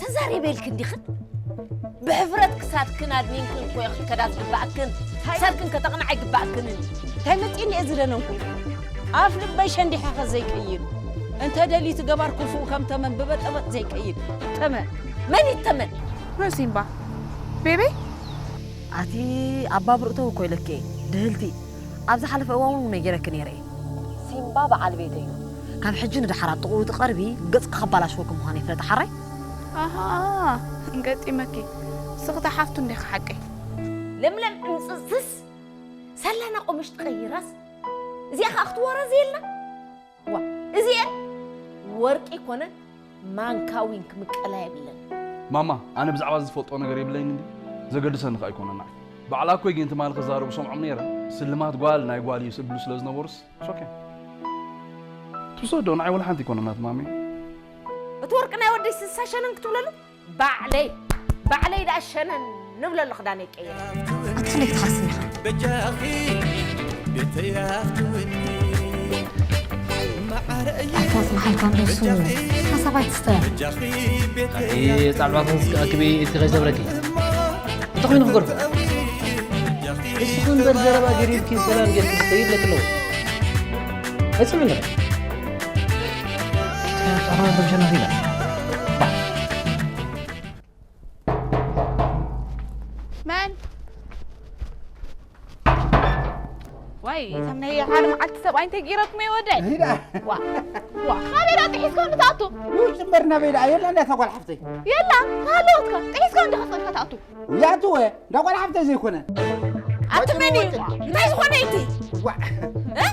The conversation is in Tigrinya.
ተዛሪበ ኢልክን ዲኽን? ብሕፍረት ክሳድክን ኣድኒንክን እኮ ኢኽን ከዳ ዝግባእክን። ክሳድክን ከተቕንዓ ኣይግባእክንን። እንታይ መፂእኒ እየ ዝደነንኩ? ኣፍ ልበይ ሸንዲሐኸ ዘይቀይድ። እንተ ደልዩ እቲ ገባር ክፉእ ከም ተመን ብበጠበጥ ዘይቀይድ። ተመን። መን እዩ ተመን? ኖ ሲምባ። ቤቤ? ኣቲ ኣባ ብርእተው እኮ ኢለኪ እየ። ድህልቲ። ኣብ ዝሓለፈ እዋን እውን ነጊረኪ ነይረ እየ። ሲምባ በዓል ቤተይ እዩ። ካብ ሕጂ ንደሓር ኣብ ጥቕኡ ትቐርቢ ገጽ ክባላሽወኪ ምዃኑ ይፍለጥ ሓራይ። ኣሃ፣ እንገጢመኪ። ስኽታ ሓፍቱ እንዲኻ ሓቀይ። ለምለም ዕምፅፅስ ሰላና ቆመሽ ትቐይራስ እዚኣ ኸዓ ክትወረዝ የላ። ዋ፣ እዚኤን ወርቂ ኮነን ማንካ ዊን ክምቀላ የብለን። ማማ፣ ኣነ ብዛዕባ እዚ ዝፈልጦ ነገር የብለይን እንዲ፣ ዘገድሰኒ ኸዓ ኣይኮነን ንዓይ። ባዕላ እኮ ግን ትማሊ ክዛረቡ ሰምዖም ነይረ። ስልማት ጓል ናይ ጓል እዩ ዝብሉ ስለ ዝነበሩስ፣ it's okay። ትውሰዶ፣ ንዓይ ወላ ሓንቲ ኣይኮነናት ማሚ። እቲ ወርቂ ናይ ወደይ ስሳ ሸነን ክትብለሉ? ባዕለይ፣ ባዕለይ ደኣ ሸነን ንብለሉ ክዳነይ ቀይረ። ኣቲ ክንደይ ክትሓስብ ኢኻ? በጃኺ ቤተይ ኣትውኒ ማዓረይ ኣታ ዝበሃልካ እንዶ እሱ ሓሳብ ኣይትስተ። በጃኺ ቤተይ ኣቲ ጻዕባትን ዝከኣክቢ እቲ ከይሰብረኪ። እንተ ኮይኑ ክገርፎ። እስኹ እምበር ዘረባ ገዲልኪ ሰላም ጌርኪ ትኸይድ ለክለዎ። ፈጺሙ እንደ። ጸረባ ተምሸና ኺዳ። መን? ዋይ፣ እቶም ናይ ሓደ መዓልቲ ሰብኣይ እንታይ ገይረኩም እየ ወደይ? ሂዳ። ዋ፣ ዋ፣ ናበይ ደኣ ጥሒስካ ንትኣቱ? ውጭ እምበር ናበይ ደኣ? የላ እንዳ እታ ጓል ሓፍተይ። የላ፣ ተሃለወትካ። ጥሒስካ እንዲኻ ጸኒሕካ ትኣቱ። ያትወ፣ እንዳ ጓል ሓፍተይ ዘይኮነ። ኣቲ መን እዩ? እንታይ ዝኾነ እዩ እቲ? ዋ። እ?